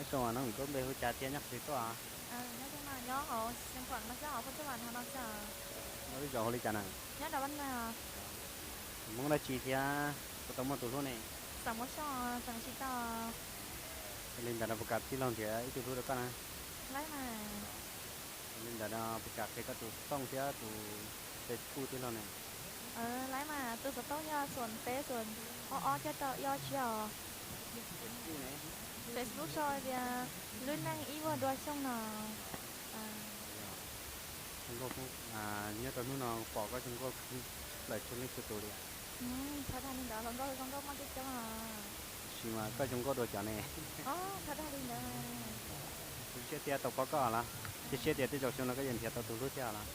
Nyob zoo, koj lub npe hu li cas thiab nyob qhov twg tuaj? Nyob hauv Xeev Khuam no xwb, hauv Phab Txaj Vam no xwb. Nyob lub zos hu li cas na? Nyob Dam Vaj Nuai. Tus Hmoob dab tsi thiab puas tau muaj tus hlub ne? Xeem Muas Xyooj, tseem tsis tau. Yog li ntawd no puas kam tij laug nrhiav ib tug hlub rau koj na? Laib mas. Yog li ntawd no puas kam qhia koj tus xov tooj thiab tus Facebook tij laug ne? Laib mas, tus xov tooj yog xoom peb xoom ob ob cuaj rau ib ob tsib os. Facebook sau tias lub neej ib vuag dua xyooj no. Nyob rau hnub no pom koj zoo nkauj kawg plaws txhua leej txhua tus li. Thov dag li ntawd, hluas nkauj zoo nkauj muaj coob coob os. Tab sis mas koj zoo nkauj dua cov ne. Thov dag li ntawd. Zoo siab thiab tau pom koj los? Cia siab tias tej zaum xyoo no koj yuav nrhiav tau tus hlub thiab los?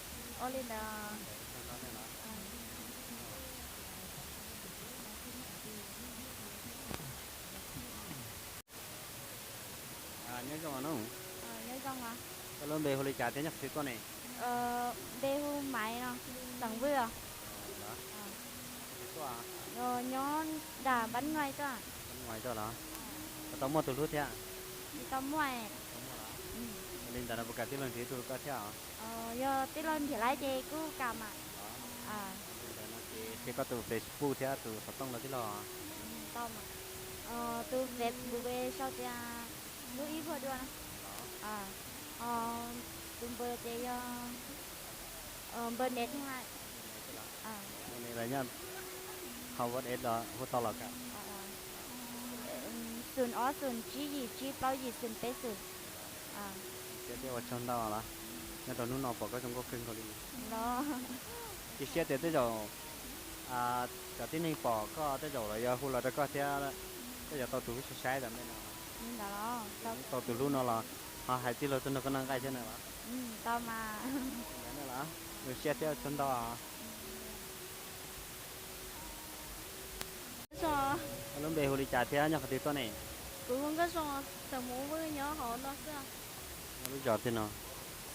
Ua li ntawd. Nyob zoo os. Koj lub npe hu li cas thiab nyob qhov twg tuaj ne? Npe hu Maiv no, xeem Vwj os. Nyob Dam Vaj Nuai tuaj. Vaj Nuai tuaj los? Puas tau muaj tus hlub thiab? Tsis tau muaj. Yog li ntawd no puas kam tij laug nrhiav ib tug rau koj thiab os? Yog tij laug nrhiav laib ces kuj kam mas. Yog li ntawd no ces qhia koj tus Facebook thiab tus xov tooj rau tij laug. Tus Facebook sau tias lub ib vuag dua no. Tus npawb ces yog npawb ne thiab. Npawb ne los nyob hauv WhatsApp los hu tau los kam? Xoom ob xoom tsib yim tsib plaub yim xoom peb xoom. Siab thiab ua tsaug ntau los, nyob rau hnub no pom koj zoo nkauj kawg nkaus li. Cia siab tias tej zaum cov tib neeg pom koj tej zaum los yuav hu los rau koj thiab, koj yuav tau tus hlub sai sai tam ntej no. Tau tus hlub no los ho hais tij laug tuaj nrog koj noj nqaij thiab na los? Tau mas. Zoo siab thiab ua tsaug ntau. Koj lub npe hu li cas thiab nyob qhov twg tuaj ne? Kuv hu Nkauj Zoo, xeem Muas Vwj, nyob hauv no xwb. Nyob lub zos twg no?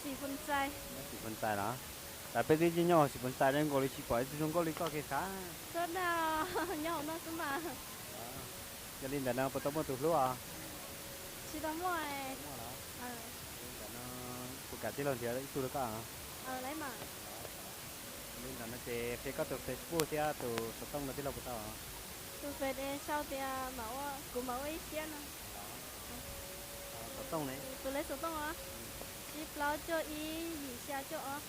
Xim Foos Xais. Nyob Xim Foos Xais los? Tam peb twb nyob hauv Xim Foos Xais zoo nkaus li tsis pom ib tug zoo nkauj li koj kiag sav. Txhob dag, nyob hauv no xwb mas. Yog li ntawd no puas tau muaj tus hlub os? Tsis tau muaj. Li ntawd no puas kam tij laug nrhiav ib tug rau koj? Li ntawd no ces qhia koj tus Facebook thiab tus xov tooj no tij laug puas tau? Tus Face sau tias kuv mam ua ib siab no. Xov tooj ne? Tus lej xov tooj os, tsib plaub cuaj ib yim xya cuaj ob.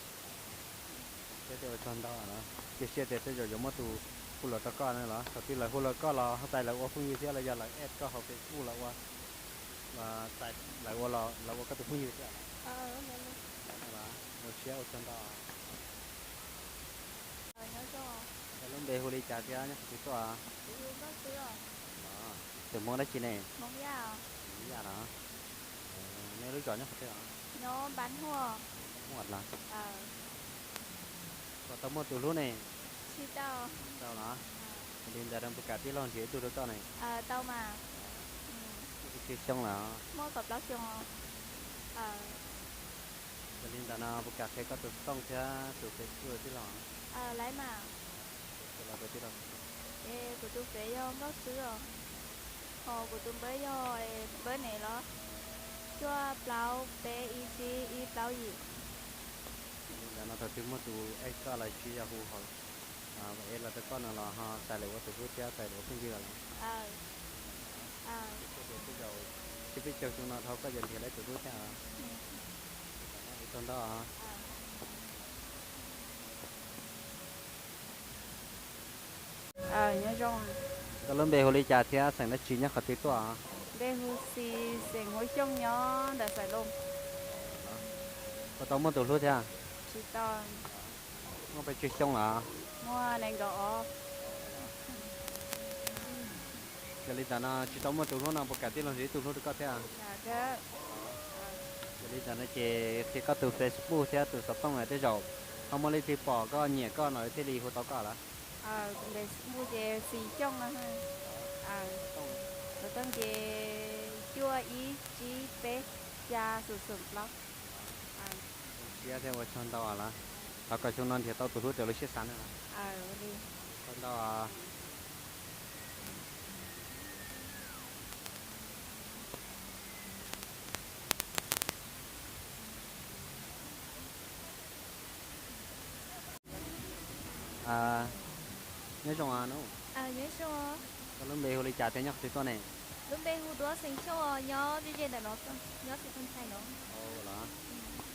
Siab thiab ua tsaug ntau na. Cia siab tias tej zaum yuav muaj tus hu los rau koj na los, thaum twg lawv hu los koj los ho txais lawv ua phooj ywg thiab los yog lawv add koj hauv Facebook los ua, txais lawv ua los lawv ua koj tus phooj ywg thiab. Ua siab ua tsaug ntau. Koj lub npe hu li cas thiab nyob qhov twg tuaj? Tus Hmoob dab tsi ne? Hmoob Yaj los? Nej lub zos nyob qhov twg os? Nyob Npab Huaj. Npab Huaj los? Puas tau muaj tus hlub ne? Tsis tau. Tsis tau los? Yog li ntawd puas kam tij laug nrhiav ib tug rau koj ne? Tau mas. Muaj tsawg xyoo lawm? Muaj kaum plaub xyoo. Yog li ntawd no puas kam qhia koj tus xov tooj thiab tus Facebook rau tij laug? Laib mas. Qhia los rau tij laug. Es kuv tus Face yog Nkauj Xwb os. Ho kuv tus npawb yog npawb ne los, cuaj plaub peb ib tsib ib plaub yim. Yog li ntawd no thaum twg muaj tus add koj los tsis yog hu hauv es los rau koj no los ho txais lawv ua tus hlub thiab txais lawv ua phooj ywg los? Tej zaum tsib peb caug xyoo no dhau koj yuav nrhiav lawv tus hlub thiab. Ua tsaug ntau. Nyob zoo. Koj lub npe hu li cas thiab xeem dab tsi nyob qhov twg tuaj? Npe hu Xis, xeem Huab Xyooj, nyob ntawm Xais Loos. Puas tau muaj tus hlub thiab? Tsis tau. Muaj pes tsawg xyoo lawm? Muaj nees nkaum ob. Yog li ntawd no tsis tau muaj tus hlub no puas kam tij laug nrhiav ib tug hlub rau koj thiab? Yog li ntawd no ces qhia koj tus Facebook thiab tus xov tooj, tej zaum ho muaj leej twg pom koj nyiam koj no lawv thiaj li hu tau koj lawm. Tus Facebook ces Xis Xyooj no. Xov tooj ces cuaj ib tsib peb xya xoom xoom plaub. Zoo siab thiab ua tsaug ntau lawm. Thov kom xyoo no nrhiav tau tus hlub raws lub siab xav na. Tsaug ntau. Nyob zoo os nub. Koj lub npe hu li cas thiab nyob qhov twg tuaj ne? Lub npe hu Duab, xeem Xyooj os, nyob ze ze ntawm no, nyob Xeev Khuam Thaib no. Los,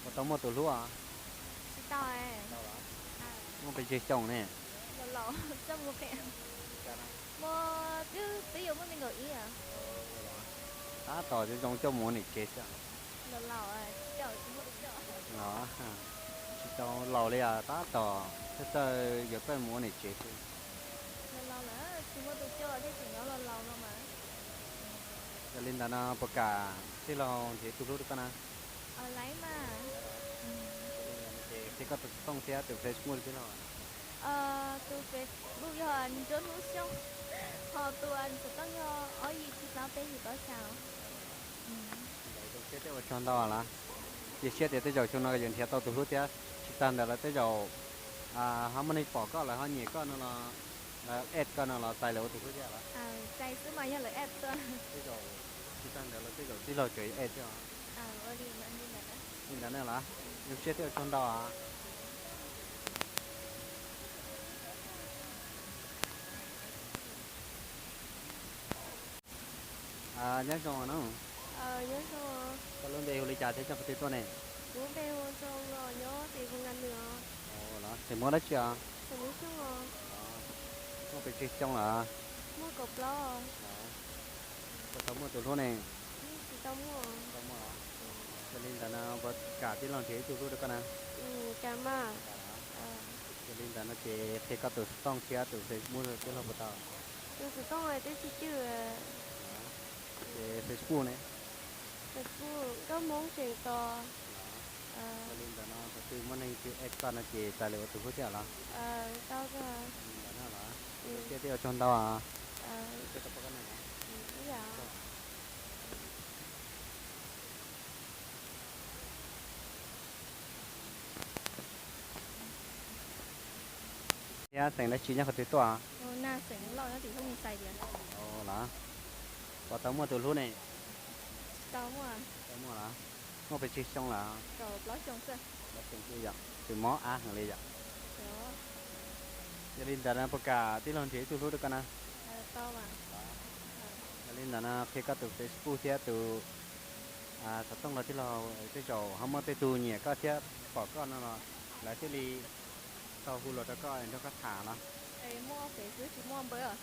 puas tau muaj tus hlub os? Tsis tau. Muaj pes tsawg xyoo ne? Los laus, txaj muag qhia. Muaj, twb yuav muaj nees nkaum ib. Tab tom zoo zoo coj mus ua niam tsev xwb. Los laus, tsis tau, tsis tau laus li os, tab tom txawj txawj yuav txawj mus ua niam tsev xwb. Los laus lawm, tsis muaj tus coj thiaj tseem nyob los laus no mas. Yog li ntawd no puas kam tij laug nrhiav ib tug hlub rau koj na? Laiv mas. Ces qhia koj tus xov tooj thiab tus Facebook rau tij laug. Tus Facebook yog Ntsuab Hnub Xyooj, ho tus xov tooj yog ob yim tsib plaub peb yim plaub xya. Zoo siab thiab ua tsaug ntau los. Cia siab tias tej zaum xyoo no yuav nrhiav tau tus hlub thiab, tsis tag ntawd lawv tej zaum ho muaj neeg pom koj lawv ho nyiam koj no los lawv add koj no los txais lawv ua tus hlub thiab los? Txais xwb mas yog lawv add tuaj. Tej zaum tsis tag ntawd lawv tej zaum tij laug tseem add thiab os. Li ntawd na los, zoo siab thiab ua tsaug ntau os. Nyob zoo no. Koj lub npe hu li cas thiab nyob qhov twg tuaj ne? Kuv lub npe hu Ntxoo os, nyob Xeev Khuam Nkas Nws os. Los xeem Hmoob dab tsi os? Xeem Hmoob Xyooj os. Muaj pes tsawg xyoo lawm? Muaj kaum plaub. Puas tau muaj tus hlub ne? Tsis tau muaj. Yog li ntawd no puas kam tij laug nrhiav ib tug hlub rau koj na? Kam mas. Yog li ntawd no ces qhia koj tus xov tooj thiab tus Facebook rau tij laug puas tau? Tus xov tooj twb tsis cwj. Ces Facebook ne? Facebook Nkauj Hmoob Tseem Tos. Yog li ntawd no thaum twg muaj neeg twg add koj no ces txais lawv ua tus hlub thiab los? Tau kawg. Li ntawd no los, zoo siab thiab ua tsaug ntau os. Thiab xeem dab tsi nyob qhov twg tuaj? Los, puas tau muaj tus hlub ne? Tsis tau muaj. Muaj pes tsawg xyoo lawm? Kaum plaub xyoo xwb. Kaum plaub xyoo xwb yom, tseem mob ab heev li yom. Yog li ntawd no puas kam tij laug nrhiav ib tug hlub rau koj na? Yog li ntawd no qhia koj tus Facebook thiab tus xov tooj rau tij laug, tej zaum ho muaj tej tug nyiam koj thiab pom koj no los lawv thiaj li tau hu los rau koj nrog koj tham los? Muaj Facebook tsis muaj npawb.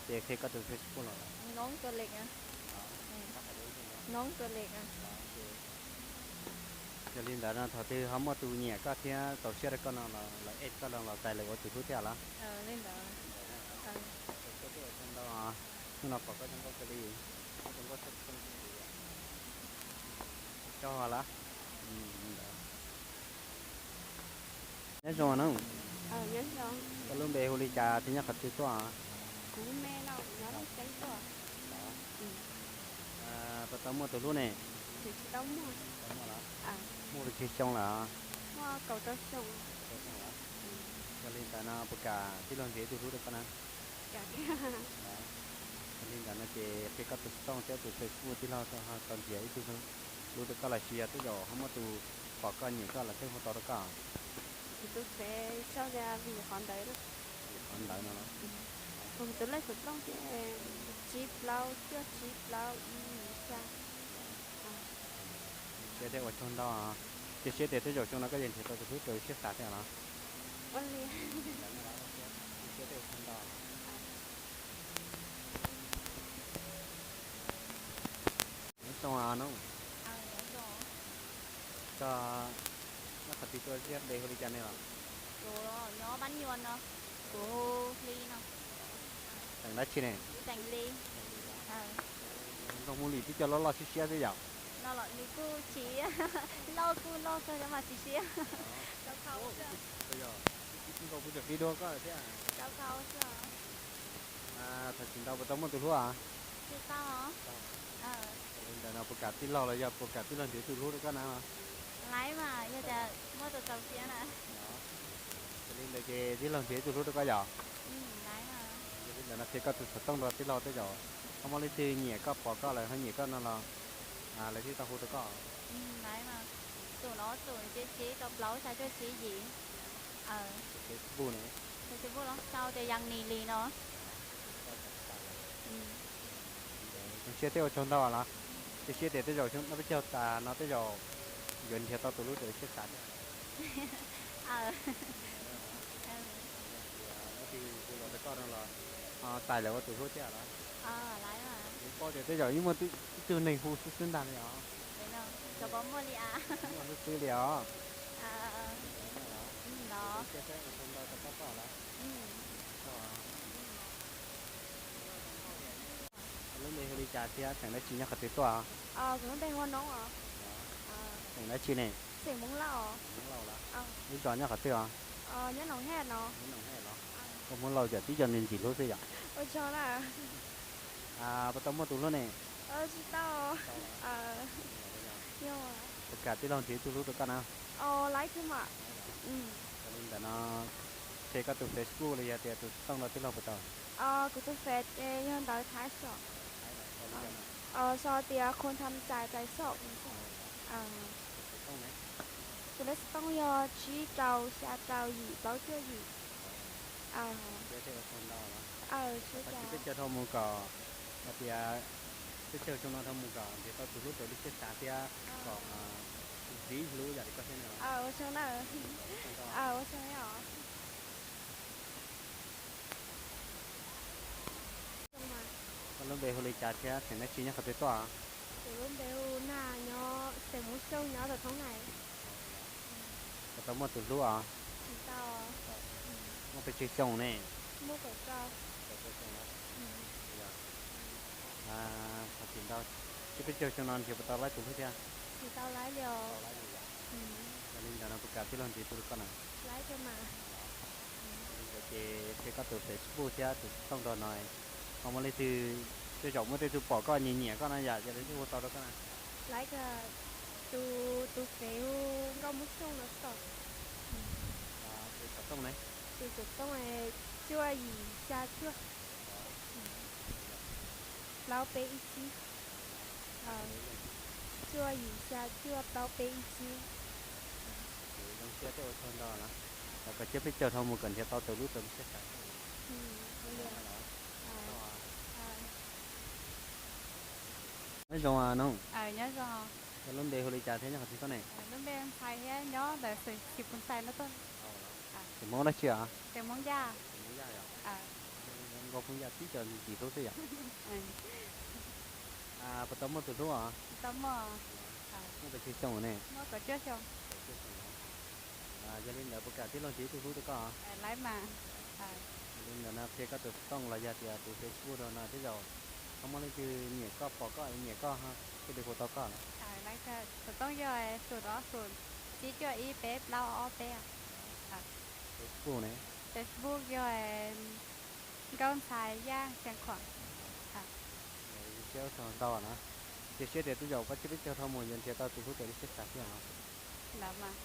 Ces qhia koj tus Facebook los? Noob Kawv Leem. Noob Kawv Leem. Yog li ntawd no thaum twg ho muaj tus nyiam koj thiab txaus siab rau koj no los lawv add koj los txais lawv ua tus hlub thiab los? Li ntawd. Ua tsaug ntau, hnub no pom koj zoo nkauj kawg li, koj zoo nkauj tshaj tshaj. Tsaug los. Nyob zoo no. Koj lub npe hu li cas thiab nyob qhov twg tuaj? Kuv me no kuv nyob Looj Ceeb tuaj. Puas tau muaj tus hlub ne? Tsis tau muaj. Muaj pes tsawg xyoo lawm? Muaj kaum rau xyoo. Yog li ntawd no puas kam tij laug nrhiav ib tug hlub rau koj na? Yog li ntawd no ces qhia koj tus xov tooj thiab tus Facebook tij laug tau nrhiav ib tug hlub rau koj los sis yog tej zaum ho muaj tus pom koj nyiam koj los thiaj hu tau rau koj. Kuv tus fev sau tias Vim Qhov Ntawd no. Vim Qhov Ntawd no los? Kuv tus lej xov tooj ces tsib plaub cuaj tsib plaub ib xya. Siab thiab ua tsaug ntau. Cia siab tias tej zaum xyoo no koj yuav nrhiav tau tus hlub raws siab xav thiab los? Ua li. Siab thiab ua tsaug ntau. Nyob zoo no. Koj nyob qhov twg tuaj thiab npe hu li cas ne los? Kuv nyob Pab Nyuam no. Kuv Hli no. Xeem dab tsi ne? Xeem Li. Nkauj Hmoob Li twb coj loj loj siab siab xwb yom? No los nws kuj tsis loj, kuj loj kawg thiab mas tsis siab. Nkauj kuj cov fib dua koj thiab. Thaum chiv ntau puas tau muaj tus hlub? Tsis tau. Li ntawd no puas kam tij laug los yog puas kam tij laug nrhiav tus hlub rau koj na? Laiv mas, yog tias muaj tus txaus siab na. Yog li ntawd ces tij laug nrhiav ib tug hlub rau koj yom? Yog li ntawd no qhia koj tus xov tooj rau tij laug, tej zaum ho muaj leej twg nyiam koj, pom koj lawm ho nyiam koj no los lawv thiaj tau hu rau koj. Laiv mas, tus no tus tsib tsib rau plaub xya cuaj tsib yim. Facebook ne? Facebook los sau tias Yang Ni Li no. Zoo siab thiab ua tsaug ntau los. Cia siab tias tej zaum xyoo no peb caug tas no tej zaum yuav nrhiav tau tus hlub raws li siab xav thiab. Leej twg hu los rau koj no los ho txais lawv ua tus hlub thiab los? Kuv paub tias tej zaum yeej muaj ib tug neeg hu xwb xwb ntag li os. Muaj xwb xwb li os. Ua tsaug ntau rau koj los. Koj lub npe hu li cas thiab xeem dab tsi nyob qhov twg tuaj? Kuv lub npe hu Noob os. Xeem dab tsi ne? Xeem Hmoob Lauj os. Hmoob Lauj los? Lub zos nyob qhov twg os? Nyob Noom Hej no. Nyob Noom Hej los? Koj Hmoob Lauj cov tib co ntsim ntsim hlub xwb yom. Ua tsaug na. Puas tau muaj tus hlub ne? Tsis tau. Puas kam tij laug nrhiav ib tug hlub rau koj na? Laib thiab mas. Yog li ntawd no qhia koj tus Facebook los yog tias tus xov tooj rau tij laug puas tau? Kuv tus Face yog ntawv Thaib xwb. Sau tias Khun Tham Txais Txais Xauj. Kuv lub xov tooj yog tsib rau xya rau yim plaub cuaj yim. Peb caug dhau mus kom, hais tias peb caug xyoo no dhau mus kom nrhiav tau tus hlub raws li siab xav thiab kom ntxiv hlub yam li koj thiab na. Ua tsaug na. Ua tsaug os. Koj lub npe hu li cas thiab xeem dab tsi nyob qhov twg tuaj? Kuv lub npe hu Nag, nyob xeem Hmoob Xyooj, nyob Tuam Thoob Nais. Puas tau muaj tus hlub os? Tsis tau. Muaj pes tsawg xyoo ne? Muaj kaum rau. Thov txim ntau, cia peb caug xyoo no nrhiav puas tau laib tus hlub thiab? Tsis tau laib li os. Yog li ntawd no puas kam tij laug nrhiav tus rau koj na? Laib kawg mas. Yog li ntawd ces qhia koj tus Facebook thiab tus xov tooj rau no, ho muaj leej twg, tej zaum muaj tej tug pom koj nyiam nyiam koj no yom, yog li twg hu tau rau koj na? Laib kawg, tus, tus Face hu Nkauj Hmoob Xyooj no xwb. Tus xov tooj ne? Tus xov tooj cuaj yim xya cuaj plaub peb ib tsib. Cuaj yim xya cuaj plaub peb ib tsib. Zoo siab thiab ua tsaug ntau na. Thov kom cia peb caug dhau mus kom nrhiav tau tus hlub raws li siab xav. Nyob zoo Noog. Koj lub npe hu li cas thiab nyob qhov twg tuaj ne? Lub npe Ntxhais thiab nyob ntawm xeem Xyuas Pus Ntxais no tuaj. Xeem Hmoob dab tsi os? Xeem Hmoob Yaj. Nkauj Hmoob Yaj tib co ntsim hlub xwb yom. Puas tau muaj tus hlub os? Tsis tau muaj. Muaj pes tsawg xyoo ne? Muaj kaum cuaj xyoo. Yog li ntawd puas kam tij laug nrhiav ib tug hlub rau koj? Laib mas. Yog li ntawd no qhia koj tus xov tooj los yog tias tus Facebook rau no, tej zaum ho muaj leej twg nyiam koj, pom koj es nyiam koj thiaj li hu tau koj na. Xov tooj yog xum ob xum tsib cuaj ib peb plaub ob peb. Facebook ne? Facebook yog Nkauj Ntxhais Yaj Xeev Khuam. Zoo siab ua tsaug ntau na. Cia siab tias tej zaum pab cia peb caug dhau mus yuav nrhiav tau tus hlub raws li siab xav thiab os. Ntawd mas.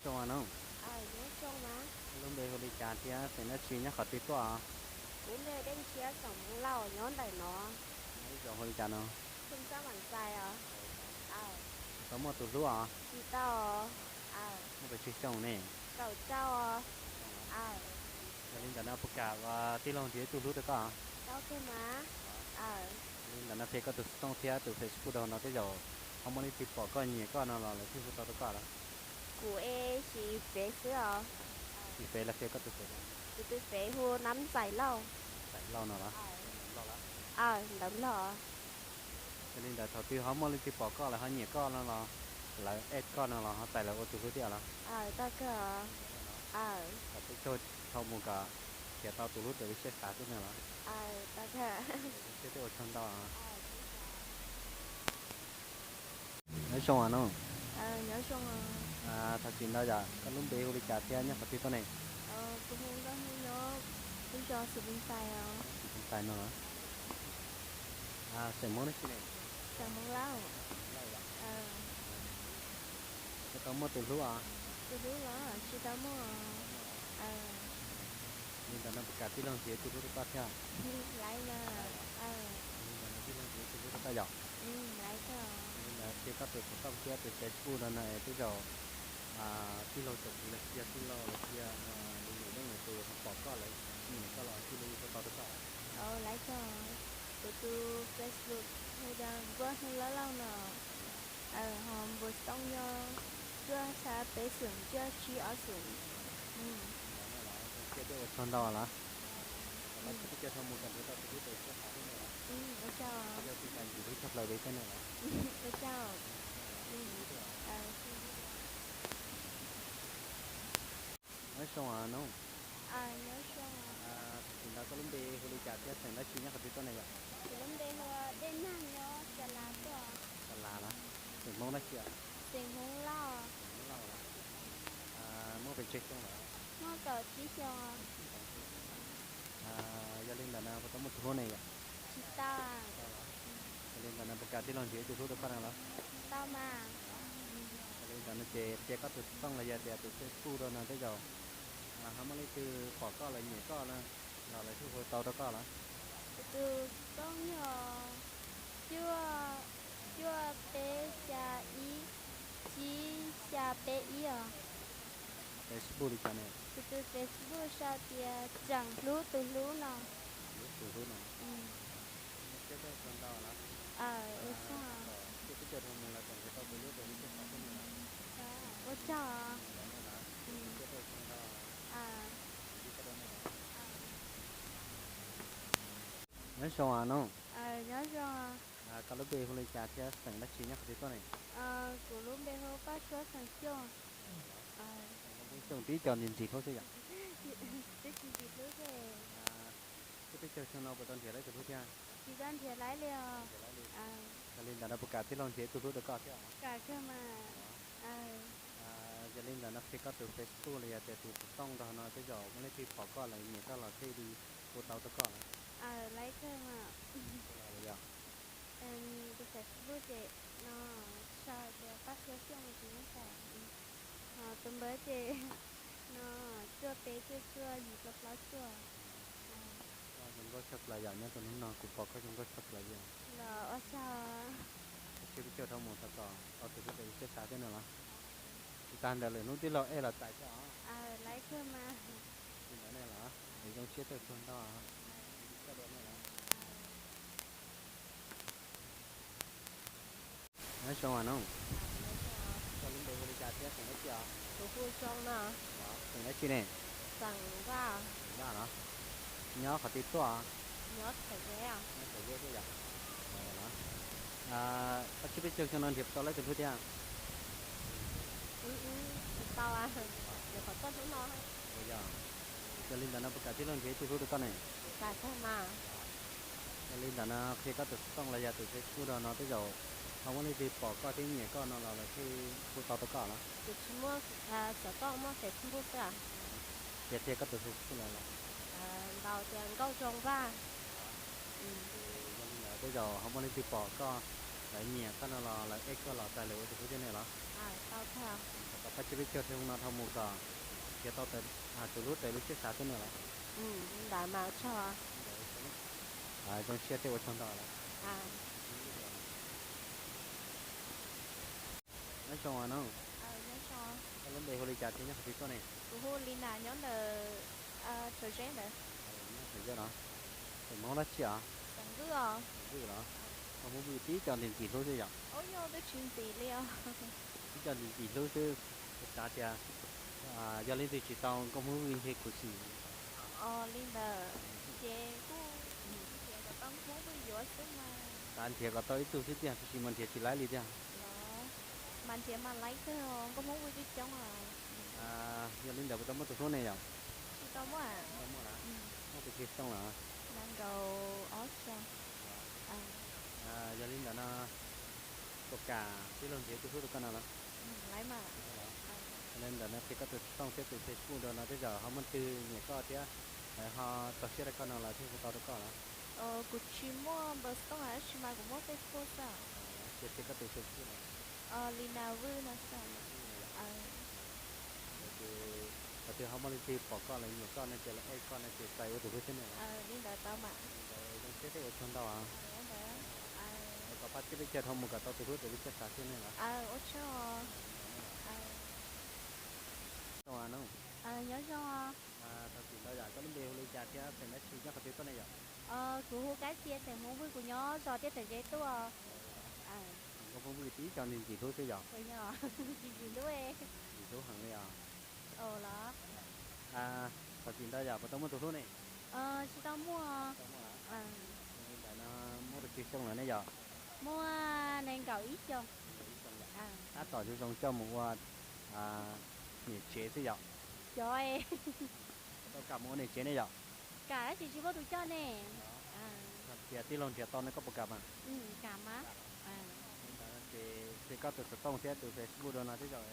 Nyob zoo Noog. Koj lub npe hu li cas thiab xeem dab tsi nyob qhov twg tuaj? Kuv npe Deej Tshiab, xeem Hmoob Lauj, nyob ntawm no. Lub zos hu li cas no? Xeem Xab Vam Xais os. Puas tau muaj tus hlub os? Tsis tau. Muaj pes tsawg xyoo ne? Kaum rau os. Yog li ntawd no puas kam tij laug nrhiav ib tug hlub rau koj? Tau kawg mas. Yog li ntawd no qhia koj tus xov tooj thiab tus Facebook rau no, tej zaum ho muaj leej twg pom koj nyiam koj no los lawv thiaj hu tau rau koj los? Kuv es siv Fev xwb os. Siv Fev los qhia koj tus Fev. Kuv tus Fev hu Nab Ntxais Lauj. Ntxais Lauj no los? Ntawv Nplog. Yog li ntawd thaum twg ho muaj leej twg pom koj lawv ho nyiam koj no los lawv add koj no los ho txais lawv ua tus hlub thiab los? Tau kawg. Kom peb caug dhau mus kom nrhiav tau tus hlub raws li siab xav xwb no los? Tau kawg. Siab thiab ua tsaug ntau. Nyob zoo Noog. Nyob zoo. Thov txim ntau yom, koj lub npe hu li cas thiab nyob qhov twg tuaj ne? Kuv hu Nkauj Hmoob, nyob lub zos Xyuas Pus Ntxais os. Xyuas Pus Ntxais no los? Xeem Hmoob dab tsi ne? Xeem Hmoob Lauj. Puas tau muaj tus hlub os? Tus hlub los tsis tau muaj. Li ntawd no puas kam tij laug nrhiav tus hlub rau koj thiab? Laib mas. Li ntawd no tij laug nrhiav tus hlub rau koj yom? Laib kawg. Li ntawd qhia koj tus xov tooj thiab tus Facebook rau no es tej zaum tij laug tsoom kwv los sis yog tij laug los sis yog me nyuam neej tus ho pom koj lawv nyiam koj los thiaj li hu tau rau koj. Lawv cog kuv tus Facebook hu tias Npuab Hnub Lauj Lauj no, ho npus tooj yog cuaj xya peb xoom cuaj tsib ob xoom. Zoo siab thiab ua tsaug ntau los. Pab tsis peb caug dhau mus kom nrhiav tau tus hlub tus siab xav thiab no los. Ua tsaug. Yog tus nqa ntsis hlub tshaj plaws peb tej no los. Ua tsaug. Nyob zoo os Nub. Tam sim ntawd koj lub npe hu li cas thiab xeem dab tsi nyob qhov twg tuaj ne yom? Kuv lub npe hu Dej Nag nyob Sa Las tuaj. Sa Las los? Xeem Hmoob dab tsi os? Xeem Hmoob Lauj. Hmoob Lauj los? Muaj pes tsawg xyoo lawm? Muaj kaum tsib xyoo. Yog li ntawd no puas tau muaj tus hlub ne yom? Tsis tau. Yog li ntawd no puas kam tij laug nrhiav ib tug hlub rau koj no los? Tau mas. Yog li ntawd no ces qhia koj tus xov tooj los yog tias tus Facebook rau no tej zaum ho muaj leej twg pom koj lawv nyiam koj no los lawv thiaj hu tau rau koj los? Kuv tus xov tooj yog cuaj, cuaj peb xya ib, tsib xya peb ib os. Facebook li cas ne? Kuv tus Facebook sau tias Tseem Hlub Tus Hlub no. Hlub Tus Hlub no. Zoo siab thiab ua tsaug ntau los. Ua tsaug. Tij peb caug dhau mus los kom nrhiav tau tus hlub tus hlub siab xav thiab no los. Ua tsaug. Zoo siab thiab ua tsaug ntau. Nyob zoo os Nub. Nyob zoo. Koj lub npe hu li cas thiab xeem dab tsi nyob qhov twg tuaj ne? Kuv lub npe hu Paj Tshuab xeem Xyooj. Xeem Xyooj tib co ntxim ntxim hlub xwb yom? Twb tsis ntxim hlub xwb. Tij peb caug xyoo no puas tau nrhiav tau tus hlub thiab? Tsis tau nrhiav tau li os. Yog li ntawd no puas kam tij laug nrhiav ib tug hlub rau koj thiab? Kam kawg mas. Yog li ntawd no qhia koj tus Facebook los yog tias tus xov tooj rau no tej zaum muaj leej twg pom koj lawv nyiam koj los thiaj li hu tau rau koj los? Lawv kawg mas. Tus Facebook ces no sau tias Paj Tshuab Xyooj no ces yeej tau. Ho tus npawb ces no cuaj peb cuaj cuaj yim plaub plaub cuaj. Koj zoo nkauj tshaj plaws yom, nyob rau hnub no kuv pom koj zoo nkauj tshaj plaws li os. Los ua tsaug. Pab tsis peb caug dhau mus tau kom tau tus hlub raws li siab xav thiab no los? Tsis tas ntawd lwm hnub tij laug ej los txais thiab os. Lawv kawg mas. Li ntawd ne los? Zoo siab thiab ua tsaug ntau. Nyob zoo os Nub. Koj lub npe hu li cas thiab xeem dab tsi os? Kuv hu Zoo no. Xeem dab tsi ne? Xeem Vaj. Xeem Vaj los? Nyob qhov twg tuaj? Nyob Thaum Zeb. Nyob Thaum Zeb tuaj yom? Pab tsis peb caug xyoo no nrhiav tau leej twg hlub thiab? Tsis tau, nyuam qhuav tuaj hnub no. Yog li ntawd no puas kam tij laug nrhiav ib tug hlub rau koj ne? Kam kawg mas. Yog li ntawd no qhia koj tus xov tooj los yog tus Facebook rau no tej zaum ho muaj leej twg pom koj thiab nyiam koj no los lawv thiaj hu tau rau koj los? Kuv tsis muaj xov tooj, muaj Facebook xwb. Qhia qhia koj tus Facebook los? Ntaus tias Nkauj Zoo Vaj. Yog li ntawd tej zaum ho muaj leej twg pom koj, lawv nyiam koj no los lawv ej koj los txais lawv ua tus hlub thiab ne los? Thov kom pab tsis peb caug xyoo no dhau mus kom nrhiav tau tus hlub raws li siab xav thiab ne los? Ntawd mas tsaug. Zoo siab thiab ua tsaug ntau los. Nyob zoo os Nub. Koj lub npe hu li cas thiab nyob qhov twg tuaj ne? Kuv hu Li Nas nyob ntawm Thaum Zeb ntawd. Nyob Thaum Zeb los? Xeem Hmoob dab tsi os? Xeem Vwj os. Xeem Vwj los? Nkauj Hmoob Vwj tib co ntxim ntxim hlub xwb yom? Ub, yog twb tsis ntxim li os. Tib co ntxim ntxim hlub xwb. Kuv xav tias yog leej twg tsis tau Nkauj Hmoob Vwj ntshe khuv xim. Os, li ntawd ces kuj nrhiav kom tau Nkauj Hmoob Vwj yuav xwb mas. Xav nrhiav kom tau ib tug xwb tiag, tiam sis mas nrhiav tsis laib li tiag. Los mas nrhiav mas laib kawg, Nkauj Hmoob Vwj coob coob os. Yog li ntawd puas tau muaj tus hlub ne yom? Tsis tau muaj. Tsis tau muaj lawm. Muaj pes tsawg xyoo lawm? Nees nkaum ob xyoo. Yog li ntawd no puas kam tij laug nrhiav tus hlub rau koj no los? Yog li ntawd no qhia koj tus xov tooj thiab tus Facebook rau no tej zaum ho muaj leej twg nyiam koj thiab lawv ho txog siab rau koj no lawv thiaj hu tau rau koj los? Kuv tsis muaj npawb xov tooj dab tsi mas kuv muaj Facebook xwb. Qhia qhia koj tus Facebook los? Li Nas Vwj no xwb. Ces qhov twg ho muaj leej twg pom koj lawv nyiam koj no ces lawv ej koj no ces txais ua tus hlub thiab ne los? Li ntawd tau mas. Zoo siab thiab ua tsaug ntau. Thov kom Pab txhij peb caug dhau mus kom tau tus hlub raws li siab xav xwb nej los. Ua tsaug. Nyob zoo. Thaum tim ntawd yom koj lub npe hu li cas thiab xeem dab tsi nyob qhov twg tuaj ne yom? Kuv hu Kab Xia xeem Hmoob Vwj, kuv nyob zos Tiaj Theem Zeb tuaj. Hmoob Vwj tib co ntxim ntxim hlub xwb yom? Tsis ntxim hlub. Ntxim hlub heev li os. Thaum tim ntawd yom puas tau muaj tus hlub ne? Tsis tau muaj. Li ntawd no muaj pes tsawg xyoo lawm ne yom? Muaj nees nkaum ib xyoos. Tab tom zoo zoo coj mus ua niam tsev xwb yom? Cov tau kam mus ua niam tsev ne yom? Kam tab sis tsis muaj tus coj ne. Tias tij laug nrhiav tau no koj puas kam mas? Kam mas. Ces koj tus xov tooj thiab tus Facebook dua no tej zaum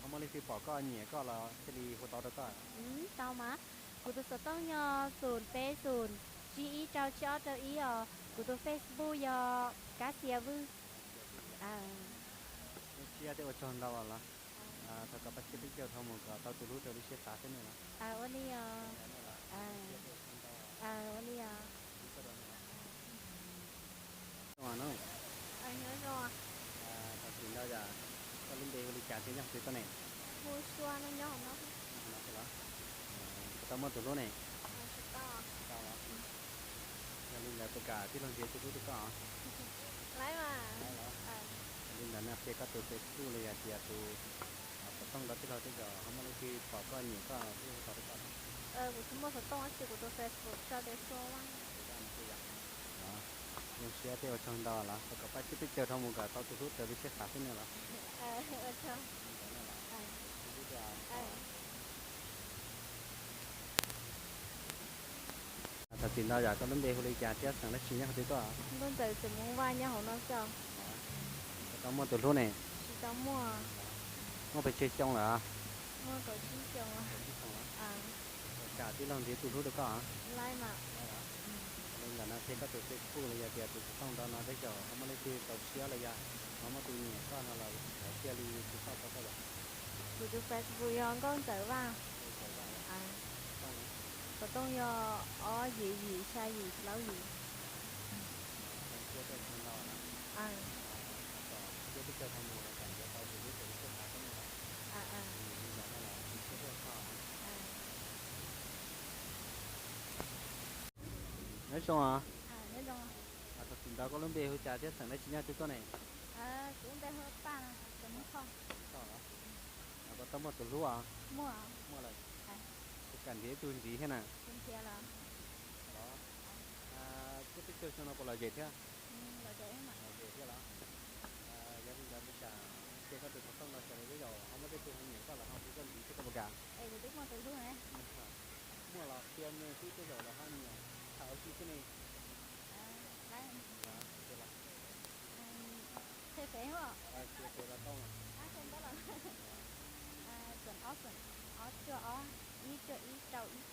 ho muaj leej twg pom koj nyiam koj los thiaj li hu tau rau koj. Tau mas. Kuv tus xov tooj yog xoom peb xoom tsib ib rau tsib ob rau ib os. Kuv tus Facebook yog Kab Xia Vwj. Zoo siab thiab ua tsaug ntau los. Thov kom pab txhij peb caug dhau mus kom tau tus hlub raws li siab xav xwb nej los. Ua li os. Ua li os. Thaum tim ntawd yom koj lub npe hu li cas thiab nyob qhov twg tuaj ne? Hu Sua no nyob hauv no. Puas tau muaj tus hlub ne? Tsis tau. Yog li ntawd puas kam tij laug nrhiav tus hlub rau koj? Laib mas. Yog li ntawd no qhia koj tus Facebook los yog tias tus xov tooj rau tij laug tej zaum ho muaj leej twg pom koj nyiam koj thiaj hu tau rau koj. Kuv tsis muaj xov tooj tab sis kuv tus Facebook tso tias Sua Vaj. Zoo siab thiab ua tsaug ntau los, thov kom pab txhij peb caug dhau mus kom tau tus hlub raws li siab xav xwb nej los. Thov txim ntau yom, koj lub npe hu li cas thiab xeem dab tsi nyob qhov twg tuaj? Nkauj Ntxawm xeem Hmoob Vaj nyob hauv no xwb. Puas tau muaj tus hlub ne? Tsis tau muaj. Muaj pes tsawg xyoo lawm? Muaj kaum tsib xyoo. Puas kam tij laug nrhiav tus hlub rau koj? Laib mas. Li ntawd no qhia koj tus Facebook los yog tias tus xov tooj rau no tej zaum ho muaj leej twg txaus siab los yog ho muaj tus nyiam koj no los lawv thiaj li hu tau rau koj yom. Kuv tus Facebook yog Nkauj Ntxawm Vaj. Xov tooj yog ob yim yim xya yim plaub yim. Nyob zoo os. Thaum tim ntawd koj lub npe hu cas thiab xeem dab tsi nyob twg tuaj ne? Kuv lub npe hu Paj, xeem Hmoob Thoj. Puas tau muaj tus hlub os? Muaj lawm. Puas kam nrhiav ib tug ntxiv thiab na? Los, txij peb caug xyoo no puas lom zem thiab? Lom zem thiab los? Yog li ntawd puas kam qhia koj tus xov tooj no sawv daws tej zaum ho muaj tej tug ho nyiam koj los ho hu koj ntxiv thiab koj puas kam? Muaj los qhia me xwb tej zaum lawv ho nyiam tham ua si xwb ne. Ob cuaj ob, ib cuaj ib rau ib